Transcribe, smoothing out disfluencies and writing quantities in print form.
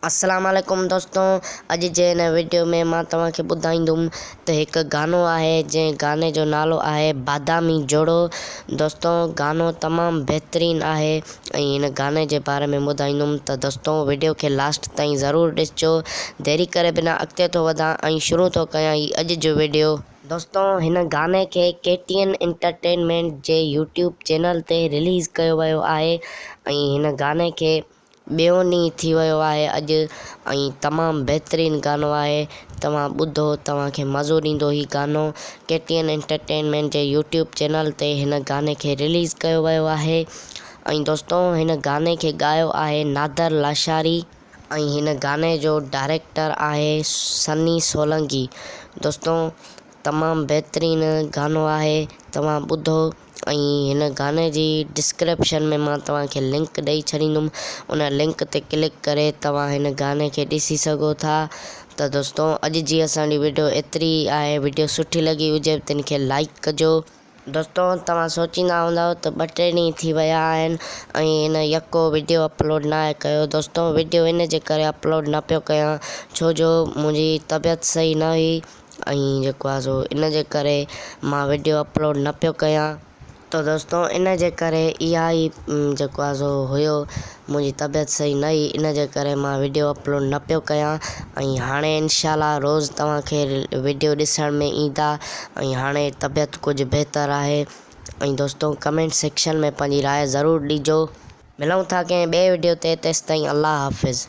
السلام عليڪم دوستو اڄ جي هن وڊيو ۾ مان توهان کي ٻڌائيندم ته هڪ گانو آهي جنهن گاني جو نالو آهي بادامي جوڙو دوستو گانو تمام بهترين آهي ۽ هن گاني جي باري ۾ ٻڌائيندم ته دوستو وڊيو کي لاسٽ تائين ضرور ڏسجو ديري ڪري بنا اڳتي ٿو وڌان ۽ شروع ٿو ڪيان هي اڄ جو وڊيو. دوستو هن گاني کي ڪي ٽي اين انٽرٽينمينٽ جي يوٽيوب چينل تي رليز ڪيو ويو آهي ۽ هن گاني کي ٻيون ڏينهن ٿي ويو آهي اڄ ۽ تمام بهترين گانو آهي توهان ٻڌو توهان کي مزو ڏيندو هي گانو ڪي ٽي اين انٽرٽينمينٽ جي يوٽيوب چينل تي هن گاني کي رليز ڪيو ويو آهي ۽ دوستو هن گاني کي ڳايو آهي نادر لاشاري ۽ هن گاني جو ڊائريڪٽر آهي سني سولنگي دوستو تمام بهترين گانو آهي توهان ٻڌو ۽ هن گاني جي ڊسڪرپشن ۾ مان توهان کي لنڪ ڏئي ڇڏيندم ان لنڪ تي ڪلڪ ڪري توهان هن گاني کي ڏسي سگهو ٿا ته دوستو اڄ جي اسان جي وڊيو ايتري ئي آهي وڊيو سٺي لڳي هجي تن کي لائڪ ڪجو. دوستو توهان سوچيندا هوندؤ ته ٻه ٽي ڏينهن ٿي ويا آهن ۽ هن يڪو وڊيو اپلوڊ ناهي ڪيو دوستو وڊيو ان جي ڪري اپلوڊ نه پيو ڪيان ڇو جو منهنجي طبيعت صحيح نه هئي ۽ جيڪو آهي سو ان جي ڪري مان وڊيو اپلوڊ نه پيو ڪيان ته دوستو ان جي ڪري اها ئي جيڪو آهي سو هيو منهنجي طبيعت صحيح نه هئي ان جي ڪري مان وڊيو اپلوڊ نه پيو ڪيان ۽ هاڻي انشاء الله روز توهان کي وڊيو ڏسڻ ۾ ايندا ۽ هاڻي طبيعت ڪجهه بهتر آهي ۽ دوستو ڪمينٽ سيڪشن ۾ پنهنجي راء ضرور ڏجو. ملون ٿا ڪنهن ٻئي وڊيو تي تيستائين الله حافظ.